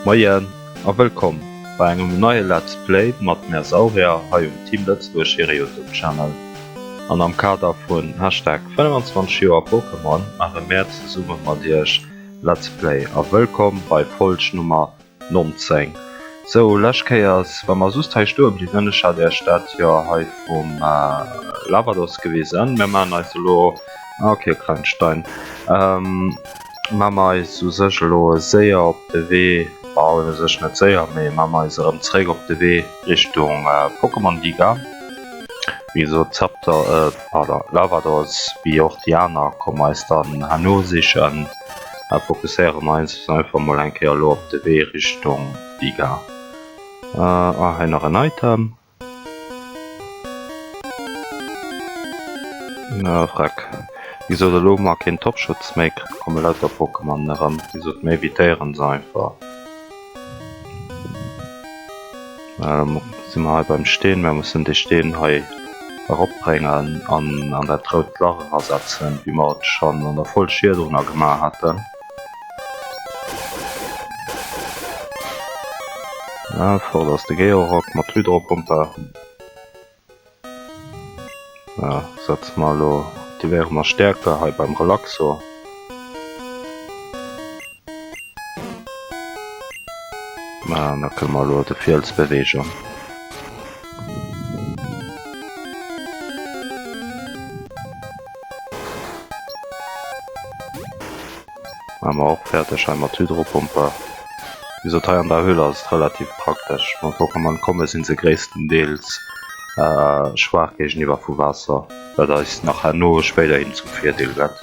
Moien a wëllkomm bei engem neie Let's Play mat mär Saurier hei um Team Lëtzebuerg hire Youtube Channel. An am Kader vun Hashtag 25 Joer Pokémon maache mär zesumme mat iech Let's Play a wëllkomm bei Folg Nummer 19. Sou, lescht Kéiers war mer just hei stoe bliwwen. Ech hat iech dat jo hei vum Lavados gewisen. Mir maachen eis elo, ah ok, e klengt Stein, maache mer eis u sech elo séier op de Wee, bon u sech net séier, mee maache mer eis erëm zréck op de Wee Richtung Pokémon Liga. Wéi gesot, Zapdos, pardon, Lavados, wéi och déi aner komme eis dann herno sichen. A fokusséiere mer eis einfach mol eng Kéier elo op de Wee Richtung Liga. Ah, hei nach en Item. Na, Vreck. Wéi gesot, elo hu mer keen Topschutz méi, komme lauter Pokémonen erëm. Wéi gesot, mir evitéieren se einfach. Elo si mer hei beim Steen. Mir mussen dee Steen hei eropbréngen an an dat rout Lach erasetzen, wéi mer et schonn an der Folg virdrunner gemaach haten. Fort ass de Georock mat Hydropumpe. Setze mer elo, aktivéiere mer Stärke hei beim Relaxo. An da kënne mer elo de Fiels beweegen. Maache mer och fäerdeg hei mat Hydropumpe. Wéi gesot, hei an der Höhle ass et relativ praktesch. Wann d'Pokémon komme si se gréisstendeels schwaach géigeniwwer vu Waasser, wat eis nach herno spéiderhin zum Virdeel gëtt.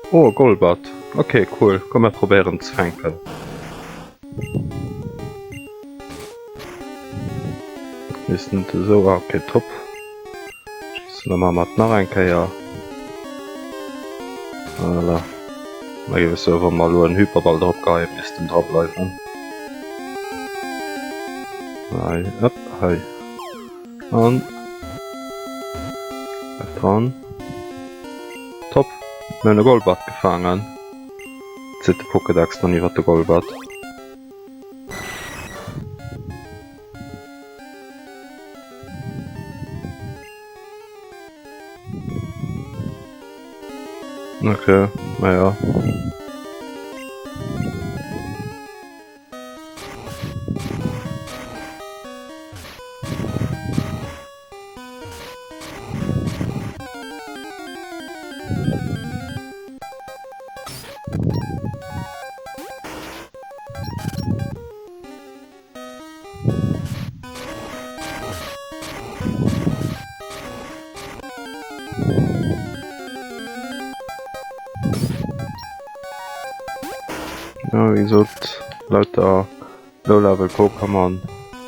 Oh, e Golbat. Ok, cool. Komm mir probéieren ze fänken. Misst net esou. Ah, ok, top. Schiessen da maache mer et nach eng Kéier. Voilà. Da géif ech soen, wa mer elo en Hyperball drop geheien, misst en dra bleiwen. Hei, hop, hei. An bleif dran. Top, mir hunn e Golbat gefaangen. Zitt de Pokédex dann iwwer de Golbat. Okay, naja. Ja, wéi gesot, lauter Low-Level Pokémon.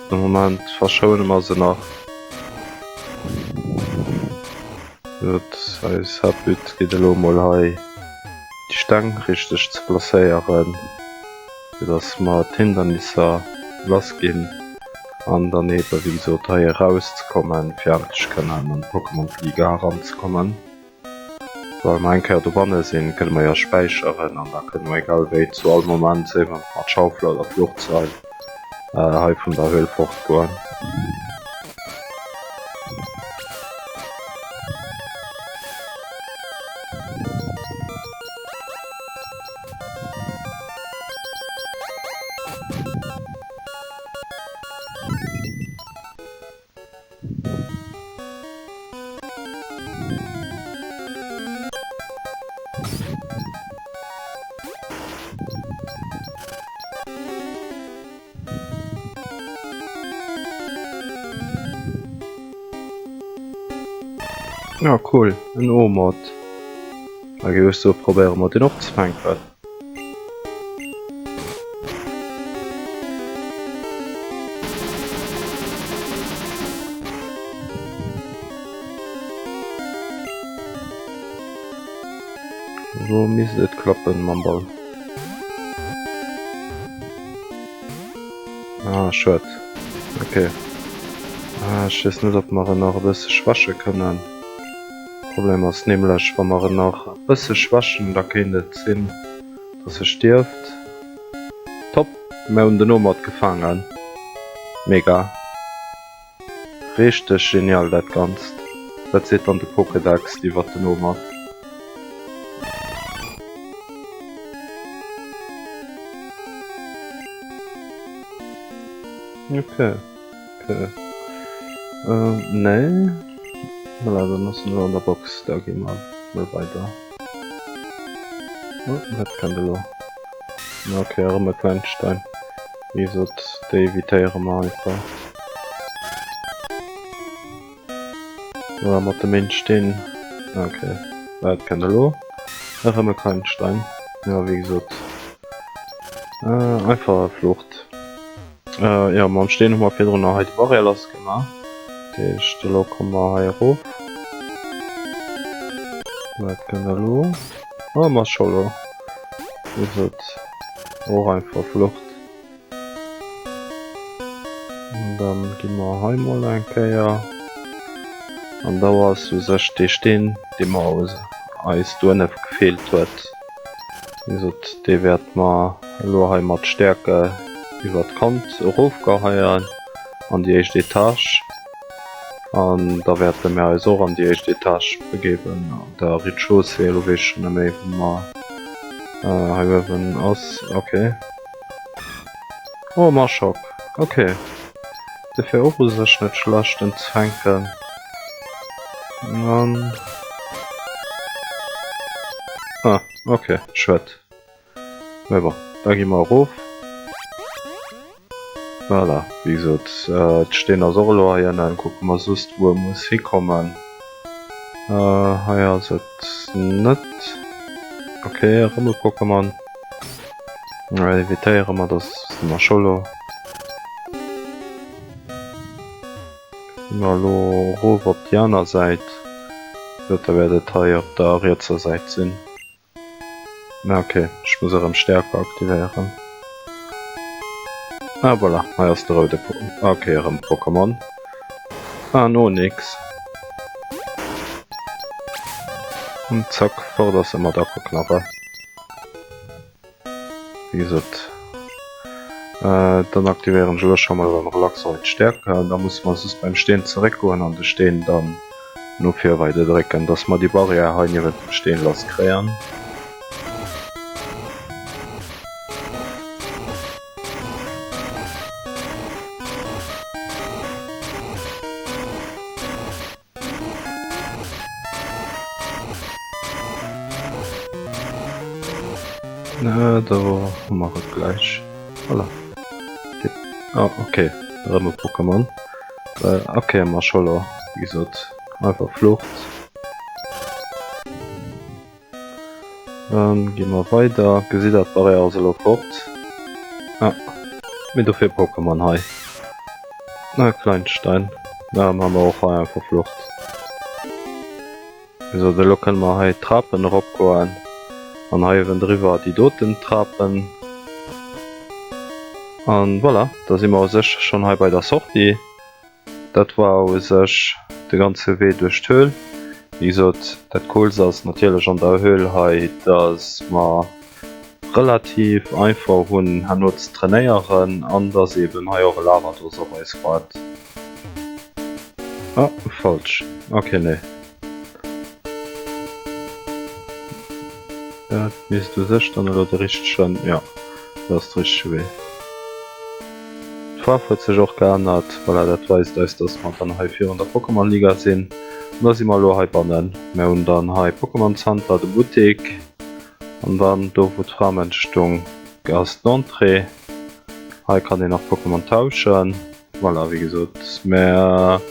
De Moment verschoune mer se nach. Gutt, eis Haaptbut geet elo mol hei déi Steng richteg ze placéieren, fir dass mer d'Hindernisser lass ginn an dann eben wéi gesot hei eraus ze kommen, fir endlech kënnen an d'Pokémon Liga eranzekommen. Soubal mer eng Kéier dobanne sinn, kënne mer jo späicheren an da kënne mer egal wéi zu all Moment, séif mat Schaufel oder Fluchtseil, hei vun der Höhl fortgoen. Ah cool, en Omod. Da géif ech soe probéiere mer deen opzefänken. Elo misst et klappen mam Ball. Ah, schued. Ok. Ah, ech weess net, ob mer en nach e bësse schwäche kënnen. Problem ass nämlech, wa mer en nach e bësse schwächen, da kéint et sinn, dass e stierft. Top, mir hunn den Nomad gefaangen. Mega. Richteg genial dat Ganzt. Wat seet dann de Pokédex iwwert den Nomad? Ok, ok. Nee. Voilà, dann ass en elo an der Box. Da gi mer mol weider. Oh, wat kënnt elo? Ok, erëm e Klengstein. Wéi gesot, déi evitéiere mer einfach. Voilà, mat dem een Steen. Ok, wat kënnt elo? Erëm e Klengstein. Jo, wéi gesot, einfach Flucht. Jo, mam Steen hu mer virdrun nach hei de Barrière lass gemaach. Dat heescht, elo komme mer hei erof. Wat kënnt elo? Oh, Mascholo. Wéi gesot, och einfach Flucht. An dann gi mer hei mol eng Kéier. An do ass u sech dee Steen, dee mer eis do ënne gefeelt huet. Wéi gesot, dee wäerte mer elo hei mat Stäerke iwwer d'Kant erofgeheien an déi éischt Etage. An da wäerte mir eis och an déi éischt Etage begeben, an der Rez-de-chaussée. Elo weess ech schonn net méi, wou mer hei uewen ass. Ok. Oh, Maschock. Ok. De wär och u sech net schlecht, en ze fänken. An. Ah, ok, schued. Mee bon, da gi mer erof. Voilà, wéi gesot, d'Steen ass och elo hei ënnen. Kucke mer soss, wou e muss hikommen. Hei ass et net. Ok, erëm e Pokémon. Evitéiere mer, dass de Mascholo. Gi mer elo erof op déi aner Säit. Da wäert et hei op der rietser Säit sinn. Ah ok, ech muss erëm Stärke aktivéieren. Ah voilà, hei ass de roude Po-, ok erëm Pokémon. Ah en Onix. An zack, fort ass e mat Aquaknarre. Wéi gesot, dann aktivéieren ech elo scho mol beim Relaxoid d'Stärke. Da musse mer just beim Steen zeréckgoen an de Steen dann no vir weider drécken, dass mer déi Barrière hei niewent dem Steen lass kréien. Na, do hu mer et gläich. Voilà. Oh, okay. Erëm e Pokémon. Ok, Mascholo, wéi gesot, einfach Flucht. Dann gi mer weider. Gesitt der, d'Barrière ass elo fort. Ah, mee dofir Pokémon hei. Ah, Kleinstein. Da maache mer och hei einfach Flucht. Wéi gesot, elo kënne mer hei d'Trapen eropgoen an hei uewendriwwer déi doten Trapen. An voilà, da si mer u sech schonn hei bei der Sortie. Dat war u sech de ganze Wee duerch d'Höhl. Wéi gesot, dat Coolst ass natierlech an der Höhl hei, dass mer relativ einfach hunn herno ze trainéieren an dass eben hei och e Lavados op eis waart. Ah, falsch. Ok, nee. Dat misst u sech dann elo de richtegen, jo, dat ass de richtege Wee. D'Faarf huet sech och geännert. Voilà, dat weist eis, dass mer dann hei virun der Pokémon Liga sinn. An da si mer elo heibannen. Mir hunn dann hei Pokémon Center, de Buttek an dann do wou d'Framënsch stung ass d'Entrée. Hei kann een och Pokémon tauschen. Voilà, wéi gesot, mer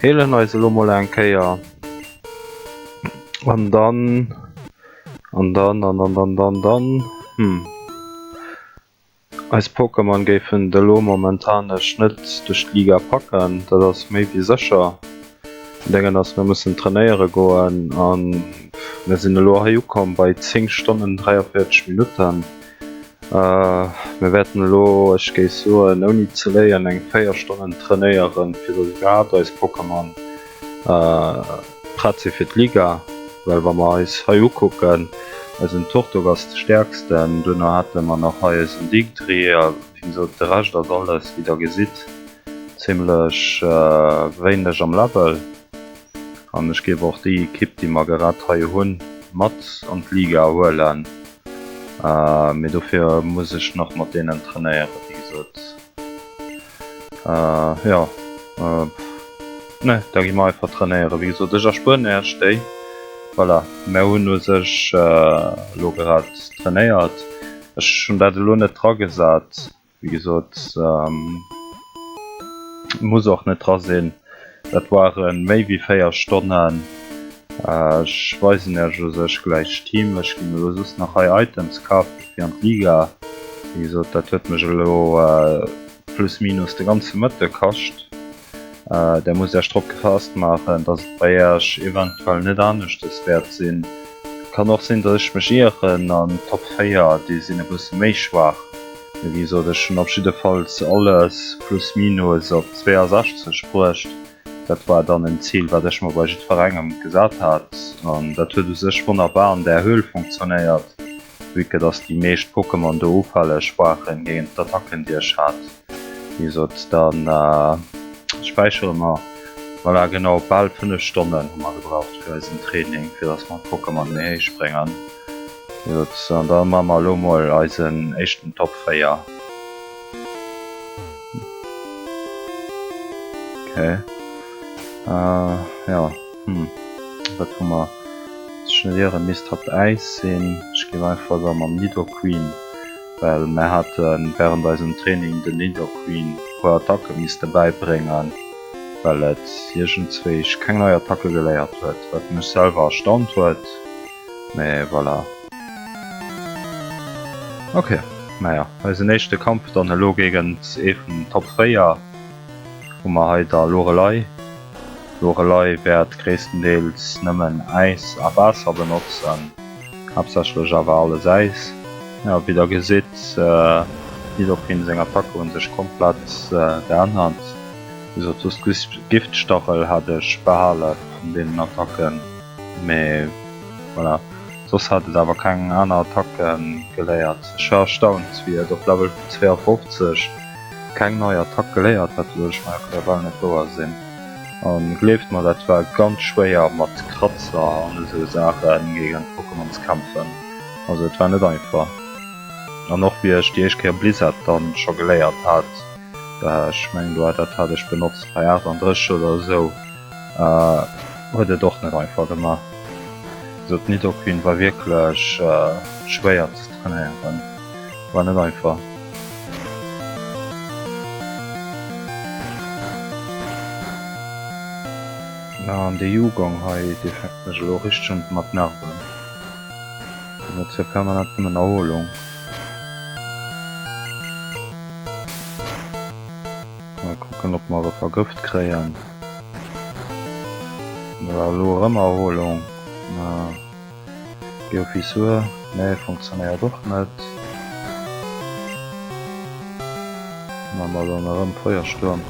heelen eis elo mol eng Kéier an dann, an dann, an dann, dann, dann, dann, hm, eis Pokémon géifen et elo momentanesch net duerch d'Liga packen, dat ass méi wéi sécher. Déngen ass, mir mussen trainéiere goen an mir sinn elo hei ukomm bei 10 Stonnen 43 Minutten. Mir wäerten elo, ech géif soen, ouni ze léien, eng 4 Stonnen trainéieren, fir datt iwwerhaapt eis Pokémon prett si fir d'Liga. Well wa mer eis hei ukucken, eisen Turtok ass de stäerksten, duerno hate mer nach hei eisen Digdri a wéi gesot, de Rescht ass alles, wéi der gesitt, Zimlech wéineg am Level an ech géif och déi Ekipp déi mer gerad hei hunn mat an d'Liga huelen, mee dofir muss ech nach mat deenen trainéieren wéi gesot. Jo ne da gi mer einfach trainéieren, wéi gesot ech erspueren iech déi. Voilà mär hunn u sech elo gerad trainéiert, ech hunn dat elo net dragesat. Wéi gesot, muss och net dra sinn. Dat ware méi wéi 4 Stonnen. Ech weisen iech u sech gläich d'Team. Ech ginn elo just nach hei Items kafen fir an d'Liga. Wéi gesot, dat huet mech elo plus minus de ganze Mëtte kascht. Där musst Iech drop gefasst maachen, dass et bei Iech eventuell net aneschtes wäert sinn. Kann och sinn, dass ech mech ieren an d'Top 4, déi sinn e bësse méi schwaach. Mee wéi gesot, ech hunn op jiddefalls alles plus minus op 62 bruecht. Dat war dann en Zil, wat ech mer bei jiddwerengem gesat hat. An dat huet u sech wonnerbar an där Höhl funktionéiert, vue que dass déi meescht Pokémon do ufälleg waren géint d'Attacken, déi ech hat. Wéi gesot, da späichere mer. Voilà, genau bal 5 Stonnen hu mer gebraucht fir eisen Training, fir dass mer d'Pokémon méi héich bréngen. Wéi gesot, an da maache mer elo mol eisen éischten Top 4. Okay. Jo, hm, wat hu mer? Ech net ieren, misst hatt Äis sinn. Ech géif einfach da mam Nidoqueen. Well mär hate während eisem Training den Nidoqueen puer Attacke misste bäibréngen, well et iergendzwéich keng nei Attacke geléiert huet, wat mech selwer erstaunt huet, mee voilà. Ok, naja, eisen éischte Kampf dann elo géigent ee vun den Top 4 hu mer hei da Lorelei. Lorelei wäert gréisstendeels nëmmen Äis a Waasser benotzen. Haaptsächlech awer alles Äis. Jo, wéi der gesitt, Nidoqueen seng Attacke hunn sech komplett geännert. Wéi gesot, just Giftstachel hat ech behale vun deenen Attacken, mee voilà, soss hat et awer keng aner Attacke geléiert. Ech war erstaunt, wéi et op Level 52 keng nei Attack geléiert hat, do duecht ech mer, dat ka jo bal net wouer sinn. An gleeft mer dat war ganz schwéier mat Kratzer an esou Saachen géigent Pokémon ze kämpfen. Also et war net einfach. An och wéi ech déi éischt Kéier Blizzard dann scho geléiert hat, ech mengen do dat hat ech benotzt bei 38 oder esou, huet et och net einfach gemaach. Also d'Nidoqueen war wierklech schwéier ze trainéieren, war net einfach. An dee Yugong hei, dee fänkt mech elo richteg un mat nerven. Deen huet jo permanent nëmmen Erholung. Mol kucken ob mer e vergëft kréien. Voilà, elo erëm Erholung. Geofissur, nee funktionéiert och net. Maa mer dann erëm Feuerstuerm.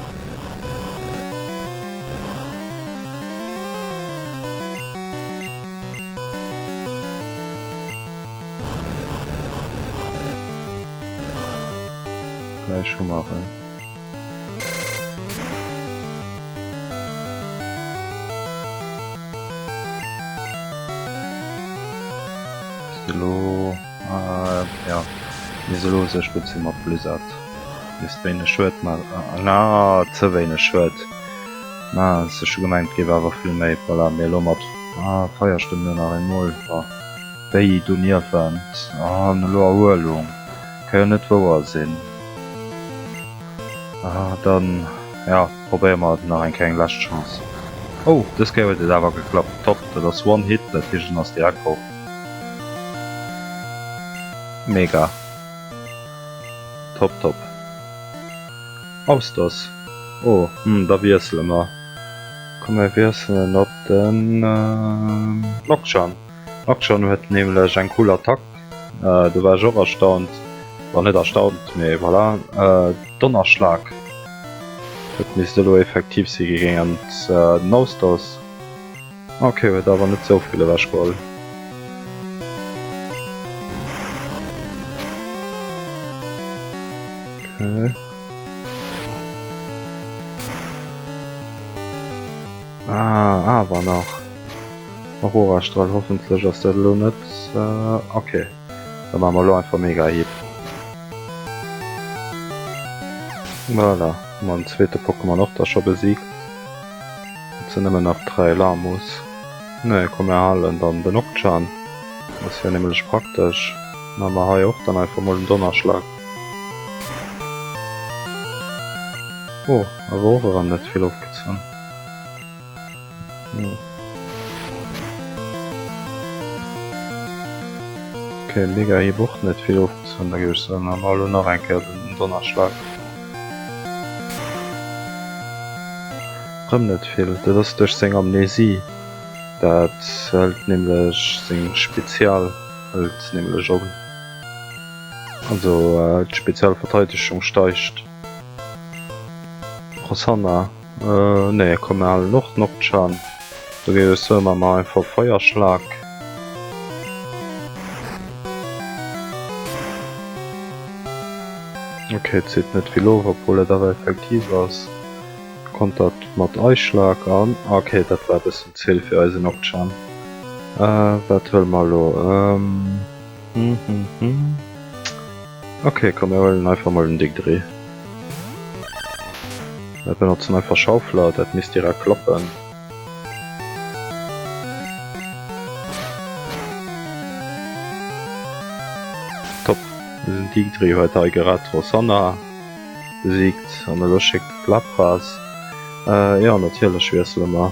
Gläich hu mer en. Elo ja bis elo sech gutt si mat Blizzard. Misst wéineg Schued ma na ze wéineg Schued. Ma sech hu gemengt géif awer vill méi voilà mee elo mat ah Feierstuerm nur nach eemol wa wéi doniewent an elo Erhuelung ka jo net wouer sinn. Ah, dann ja, probéiere mer nach eng Kéier eng lescht Chance. Oh, dës Kéier huet et awer geklappt. Top, dat ass one hit, dat heescht en ass direkt fort. Mega. Top, top. Austos. Oh, hm, da wiessele mer. Komm mir wiesselen op den Noxian. Noxian huet nämlech eng cool Attack, do war ech och erstaunt, bon net erstaunt, mee voilà, Donnerschlag. Dat misst elo effektiv si géint den Austos. Ok, huet awer net sou vill ewech geholl. Ok. Ah, awer nach. Aurora-Strahl, hoffentlech ass dat elo net... Ok, da maache mer elo einfach Mega-Hieb. Voilà, hu mer den zweete Pokémon och da scho besiegt. Et sinn nëmmen nach 3 Lamus. Nee, komm mir halen dann den Okchan. Ass jo nämlech praktesch. Maache mer hei och dann einfach mol den Donnerschlag. Oh, awer och erëm net vill ofgezunn. Hm. Ok, mega Hieb och net vill ofgezunn, da géif ech soen, maache mer elo nach eng Kéier den Donnerschlag. Rëm net vill, dat ass duerch seng Amnesie, dat hëlt nämlech seng Spezial hëlt nämlech op. Also d'Spezialverteidegung steigt. Rosanna, Nee, komm mir halen och Nocturne. Do géif ech soen, maache mer einfach Feuerschlag. Ok, et zitt net vill of, obwuel et awer effektiv ass. Kontert mat Eischlag an. Ok, dat war e bëssen ze vill fir eisen Nocturne. Wat huele mer elo? Ok, komm mir huelen einfach mol den Digdri. Mir benotzen einfach Schaufler, dat misst direkt klappen. Top, den Digdri huet hei gerad d'Rosanna besiegt an elo schéckt d'Lapras. Jo, natierlech wiessele mer.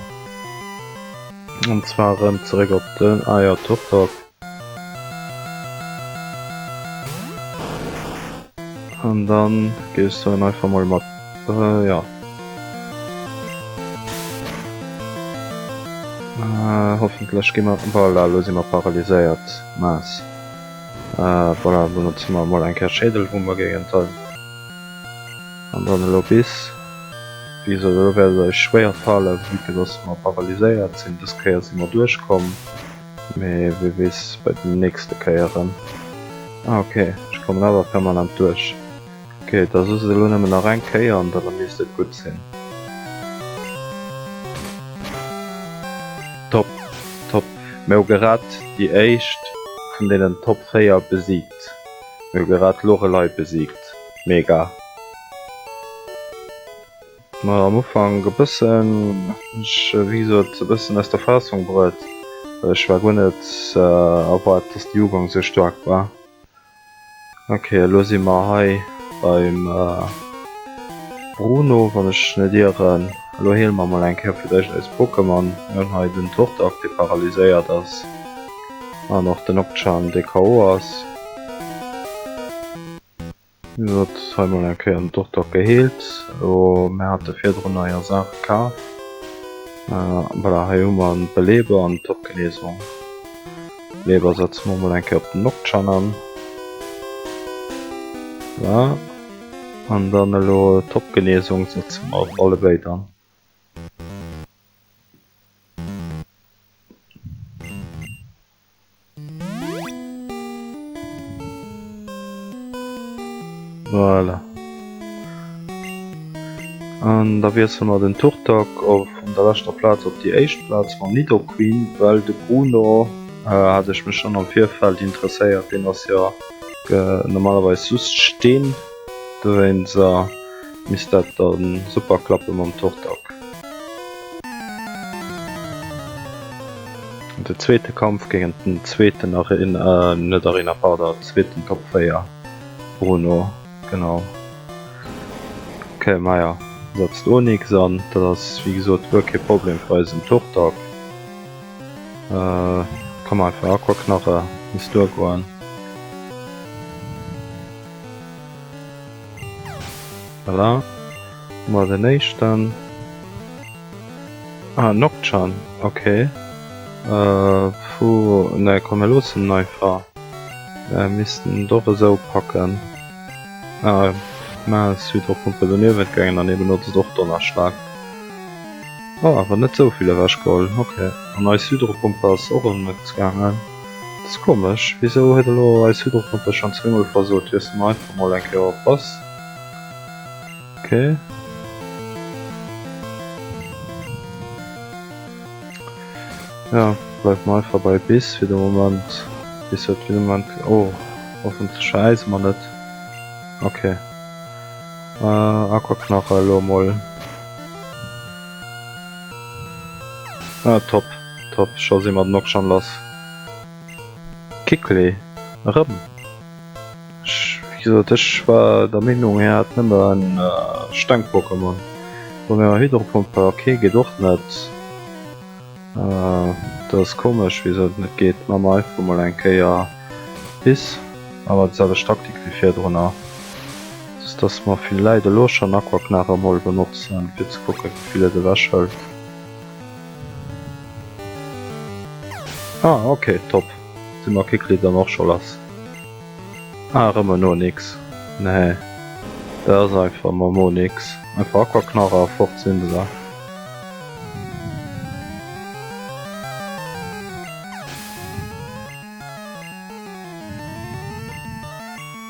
An zwar erëm zeréck op den, ah jo, Turtok. An dann géif ech soen einfach mol mat jo. Hoffentlech gi mer, voilà, elo si mer paralyséiert. Mince. Voilà, benotze mer mol eng Kéier Schädelwummer géint en. An dann elo bis. Wéi gesot, elo wäert et eis schwéier falen, vue que dass mer paralyséiert sinn. Dës Kéier si mer duerchkomm. Mee wie weess bei den nächste Kéieren. Ah ok, ech kommen awer permanent duerch. Ok, da soss et elo nëmmen nach eng Kéier an da misst et gutt sinn. Top, top. Mir hu grad déi éischt vun deenen Top 4 besiegt. Mir hu grad d'Lorelei besiegt. Mega. Ma am Ufank e bëssen, ech wéi gesot e bëssen aus der Fassung bruet, well ech war guer net erwaart dass de Ugank sou staark war. Ok elo si mer hei beim Bruno wann ech net ieren. Elo heele mer mol eng Kéier fir d'éischt eis Pokémon. Mir hunn hei den Turtok dee paralyséiert ass an och den Okchan dee KO ass. Wéi gesot, hei mol eng Kéier den Turtok geheelt. Elo, mir hate virdrun eier Saache kaf. Voilà, hei hu mer den Beleber an d'Topgenesung. Beleber setze mer mol eng Kéier op den Nocturne an. Voilà. An dann elo d'Topgenesung setze mer op allebéid an. Voilà. An da wiessele mer den Turtok op vun der leschter Plaz op déi éischt Plaz mam Nidoqueen, well de Bruno hat ech mech schonn am Virfeld interesséiert, deen ass jo normalerweis just Steen, dowéinst misst dat da super klappe mam Turtok. De zweete Kampf géint den zweeten Arena, net Arena, pardon, zweeten Top 4 Bruno, genau. Ok, maja, setzt Onix an, dat ass wéi gesot guer kee Problem fir eisen Turtok. Komm einfach Aquaknarre, misst duergoen. Voilà, hu mer den éischten. Ah, Nocturne, ok. Puh, nee komm mir loossen en einfach. Mir missten et och esou packen. Ah, mä es Hydropumpe doniewent gaangen an hie benotzt och Donnerschlag. Oh, awer net esou vill ewech geholl, ok. An eis Hydropumpe ass och erëm net gaangen. Dat ass komesch, wisou huet elo eis Hydropumpe schonn zweemol versot? Wiessele mer einfach mol eng Kéier op Bass. Ok. Ja, bleiwe mer einfach bei bis fir de Moment. Bis huet fir de Moment. Oh, hoffentlech veräise mer net. Ok. Äh, Aquaknarre elo emol. Ah, top, top. Scho si mer den Nockschan lass. Kikli, erëm. Ech, wéi gesot, ech war der Meenung hie hat nëmme Steng-Pokémon. Bon, mä Hydropompe, ok, geet och net. Dat ass komesch wisou et net geet. Maache mer einfach mol eng Kéier bis. Awer déi selwecht Taktik wéi virdrunner, just dass mer villäit elo schonn Aquaknarre mol benotzen fir ze kucken wéi vill et ewech hëlt. Ah ok, top, si mer Kikli dann och scho lass. Ah, erëm en Onix. Nee, dat ass einfach mam Onix. Einfach Aquaknarre a fort sinn se.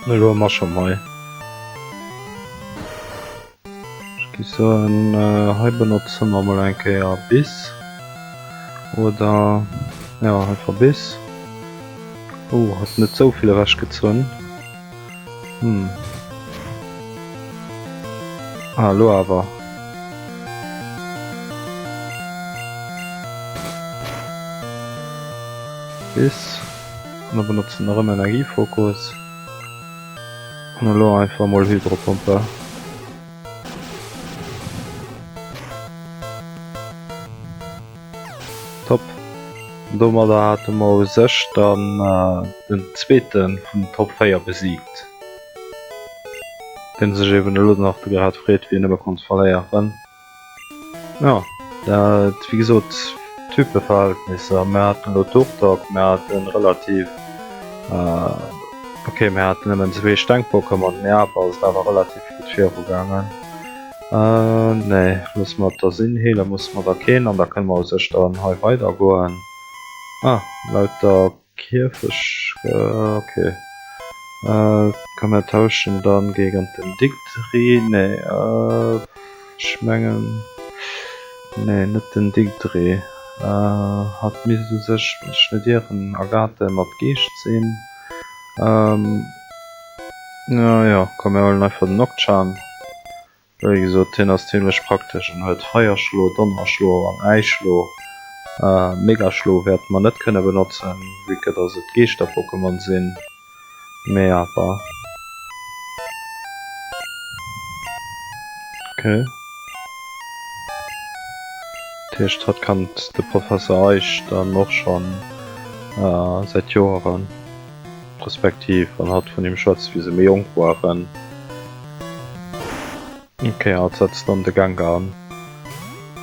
Elo hu mer schonn hei. Ech géif soen, hei benotze mer mol eng Kéier bis oder jo einfach bis. Oh, hat net sou vill ewech gezunn. Hm. Ah, elo awer. Bis. An da benotzen erëm Energiefokus. An elo einfach mol Hydropompe. Top. An domadder hate mer u sech dann den zweete vun den Top 4 besiegt. Deen sech eben elo nach grad freet wéi en nëmme konnt verléieren. Jo, dat wéi gesot Typeverhältnisser. Mir haten elo Turtok, mir haten relativ, ok mir haten nëmmen zwee Steng-Pokémon, mee awer ass et awer relativ gutt virugaangen. Nee, loosse mer et da sinn, heele musse mer da keen an da kënne mer u sech dann hei weidergoen. Ah, lauter Käfeg, ok. Komm mir tauschen dann géigent den Digdri, nee ech mengen, nee net den Digdri, hatt misst u sech, wann ech net ieren, Agathe mat Geescht sinn. Jo komm mir huelen einfach den Nocturne. Wéi gesot, hien ass zimlech praktesch en huet Feierschlo, Donnerschlo an Äisschlo. Megaschlo wäerte mer net kënne benotzen, vue que dass et Geeschter-Pokémon sinn, mee awer. Ok. Dat heescht, hatt kannt de Professer Eich dann och schonn säit Joeren, respektiv wann hatt vun him schwätzt, wéi se méi jonk waren. Ok, hatt setzt dann de Gengar an.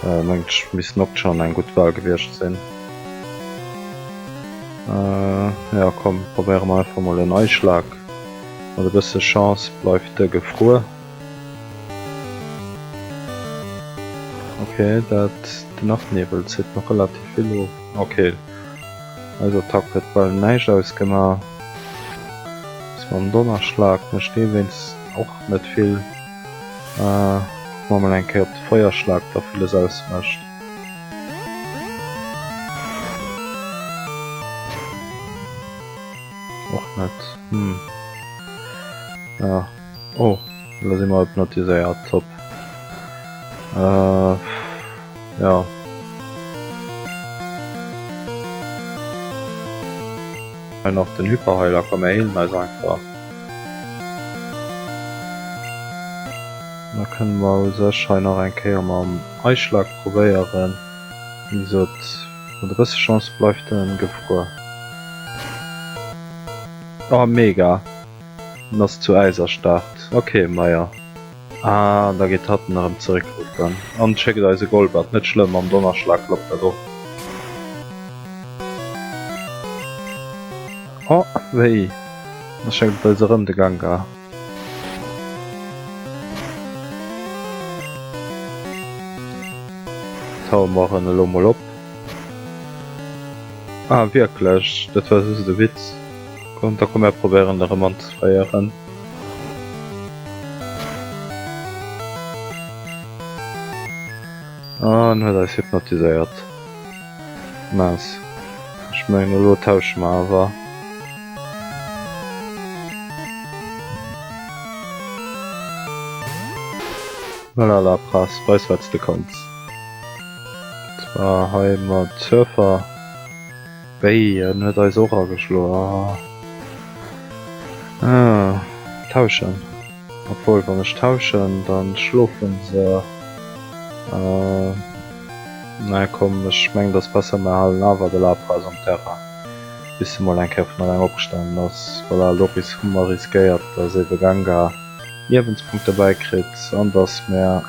Mengt ech misst Nocturne eng gutt Wahl gewiescht sinn. Jo komm, probéiere mer einfach mol en Eischlag. Mat e bësse Chance bleift de gefruer. Ok, dat den Nachtniwwel zitt nach relativ vill of. Ok, eis Attack huet bal näischt ausgemaach. Mam Donnerschlag mécht dee wéinst och net vill. Kucke mer mol eng Kéier op de Feuerschlag da villes ausmécht. Och net, hm. Ja, oh, elo si mer hypnotiséiert, top. Jo. Hei nach den Hyperheiler, komm mir heelen eis einfach. Da kënne mer u sech hei nach eng Kéier mam Eischlag probéieren. Wéi gesot, mat e bësse Chance bleift en gefruer. Oh mega! En ass zu Äis erstarrt. Ok, majo. Ah, da geet hatt en erëm zeréckruffen. An schéckt eis e Golbat. Net schlëmm, mam Donnerschlag klappt dat och. Oh, wéi? Da schéckt et eis erëm de Gengar. Taue mer en elo mol op. Ah, wierklech? Dat war just e Witz. Komm, da komm mär probéieren erëm anzefréieren. Ah, en huet eis hypnotiséiert. Mince. Ech mengen elo tausche mer awer. Voilà, Lapras, weis wat s de kanns. Zwar hei mat Surfer. Wéi, en huet eis och ageschloen. Ah, tauschen. Obwohl, wann ech tauschen, dann schlofen se. Äh, na komm, ech mengen, et ass besser, mer halen awer de Lapras am Terrain, bis e mol eng Kéier vun alleng opgestanen ass. Voilà, elo hu mer riskéiert, dass ebe Gengar Liewenspunkter bäikritt an dass mer.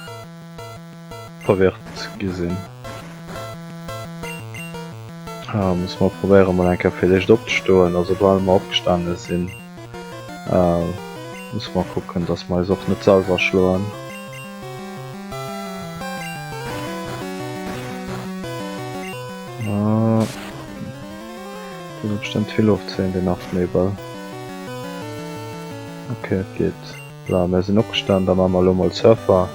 Verwirrt gi sinn. Ah, muss mer probéieren mol eng Kéier fir d'éischt opzestoen. Also soubal mer opgestane sinn, musse mer kucken, dass mer eis och net selwer schloen. Ah, do ass bestëmmt vill ofzéien, deen Nachtnebel. Ok, et geet. Voilà, mär sinn opgestan, da maache mer elo mol Surfer.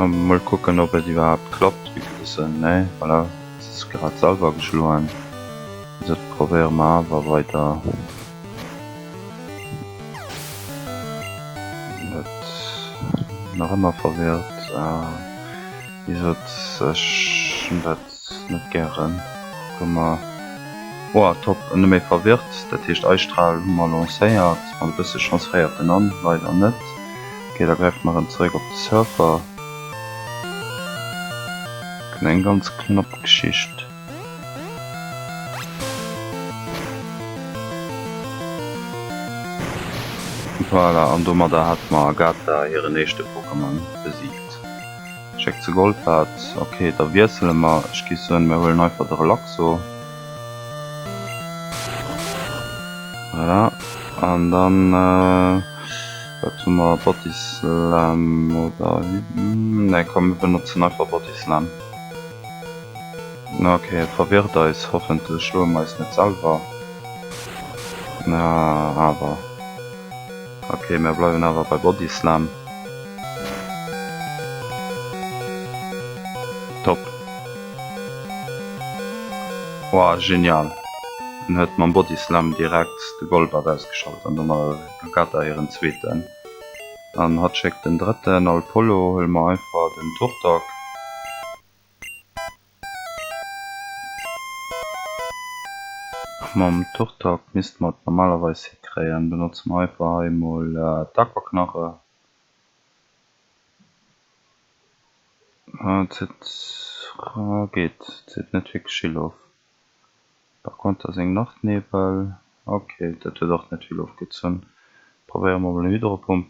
Mol kucken ob et iwwerhaapt klappt, wéi gewëssen. Nee, voilà, et ass grad selwer geschloen. Dat probéiere mer awer weider. Et nach ëmmer verwirrt. Wéi gesot, ech hunn dat net gären. Kucke mer. Woah, top, net méi verwirrt. Dat heescht Eisstral hu mer lancéiert. Mat e bësse Chance féiert en an. Leider net. Ok, da gräife mer erëm zeréck op de Surfer. Eng ganz knapp Geschicht. Voilà, an domadder hat mer Agatha hiren éischte Pokémon besiegt. Schéckt ze Golbat. Ok, da wiessele mer. Ech géif soen, mir huelen einfach de Relaxo. Voilà, an dann, wat hu mer? Body Slam oder, nee komm, mir benotzen einfach Body Slam. Ok, et verwirrt eis. Hoffentlech schloe mer eis net selwer. Na, awer. Ok, mir bleiwen awer bei Body Slam. Top. Woah, genial. En huet mam Body Slam direkt de Golbat ausgeschalt an domadder Agatha hiren zweeten. An hatt schéckt den drëtten. Alpollo huele mer einfach den Turtok. Mam Turtok misste mer et normalerweis hikréien. Benotze mer einfach hei emol d'Aquaknarre. Zitt, geet, zitt net wierklech vill of. Par conter seng Nachtnebel, ok, dat huet och net vill ofgezunn. Probéiere mer mol Hydropump.